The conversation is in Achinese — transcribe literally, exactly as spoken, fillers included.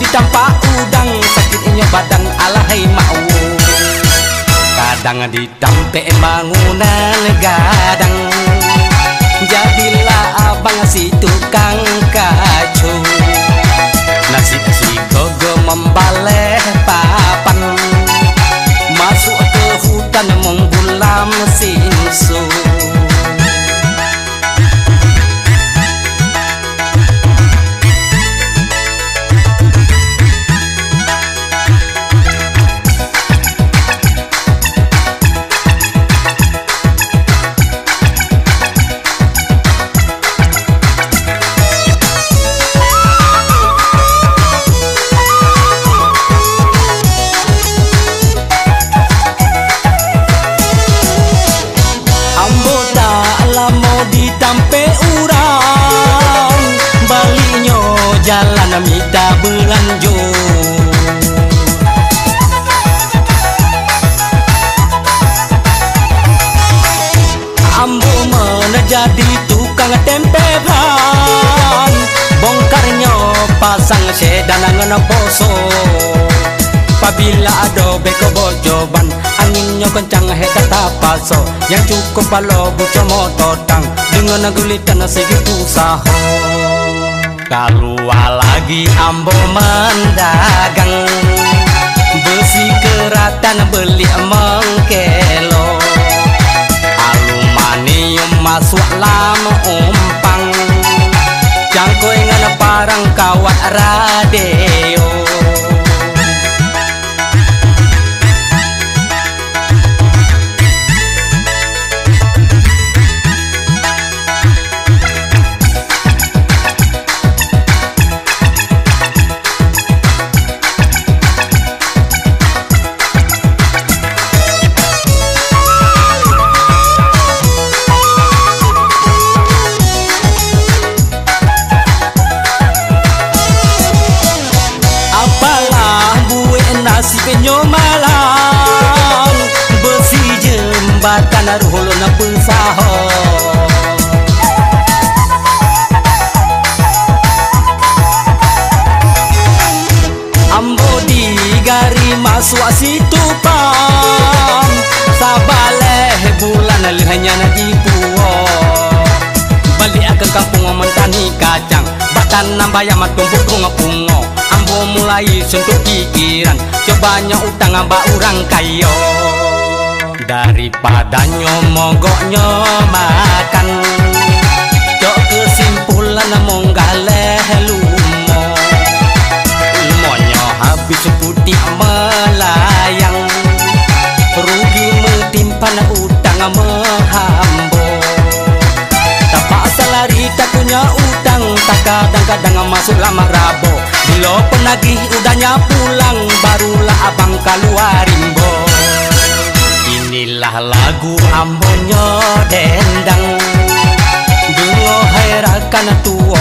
Tampak udang sakét nyoe badan alahai mawö. Kadang ditampék bangunan gadang, jadilah abang si tukang kaco. Nasib si gogo membaleh papan, masuk ke hutan menggulam sinso. Ambo tak lamo ditampék urang, balik nyoe jalan mita beulanjo. Ambo meunajadi tukang tempe ban, bongkar nyoe pasang sedan ngon poso. Pabila adoe bék bojoban, angén nyoe keuncang hé ka tapasoe, nyang cukôp paloe bucok moto tang, deungon gulitan sigitu saho. Kaluwa lagi ambo meudagang, beusi keuratan beuliek mengkelo, aluminium masuk lam umpang, cangkôi ngon parang kawat radio. Apalah buet nasib nyoe malam, beusi jeumbatan roh lôn peusaho. Ambo digari masuk situkang, sabaleh bulan lheueh nyan jipuwoe. Balik keu kampung meutani kacang, bak tanam bayam tumbuk bunga pungo. Ambo mulai suntuk pikiran, cuba nyoe utang bak urang kayo. Daripada nyoe mogok nyoe makan, cok keusimpulan munggah lheueh lumo. Lumo nyoe habéh putéh meulayang, rugi meutimpan utang meuhambo. Tapaksa lari takunyah utang, takadang-kadang masuk lam rabo. Bilo peunagih udah nyan pulang, barulah abang kaluwa rimbo. Inilah lagu ambo nyoe dendang, deungoe hai rakan tuwo